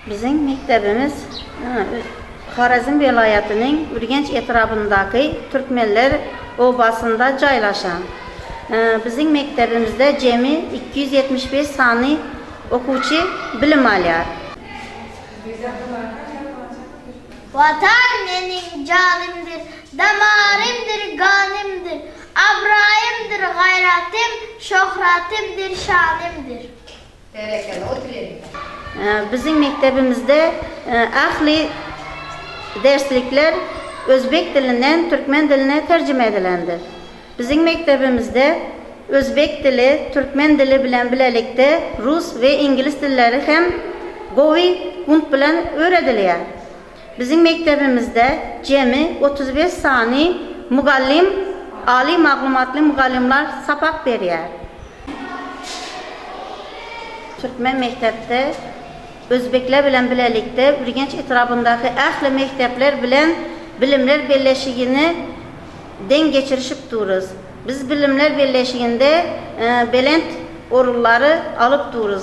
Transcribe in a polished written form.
Biziň mekdebimiz Horezm welaýatynyň Ürgenç etrabyndaky Türkmenler obasynda jaýlaşan. Biziň mekdebimizde jemi 275 sany okuwçy bilim alýar. Watan meniň janymdyr, damarymdyr, ganymdyr, abraýymdyr, gaýratym, şöhratymdyr, şanymdyr. Berekella, otur ýeriňde. Biziň mekdebimizde ähli derslikler özbek dilinden türkmen diline terjime edilendir. Biziň mekdebimizde özbek dili, türkmen dili bilen bilelikde rus we iňlis dilleri hem gowy gunt bilen öwredilýär. Biziň mekdebimizde jemi 35 sany mugallym, aly maglumatly mugallymlar sapak berýär. Türkmen mekdepde özbekler bilen bilelikde Ürgenç etrabyndaky ähli mekdepler bilen Bilimler birleşigini deň geçirişip duruz. Biz Bilimler birleşiginde belent orunlary alyp duruz.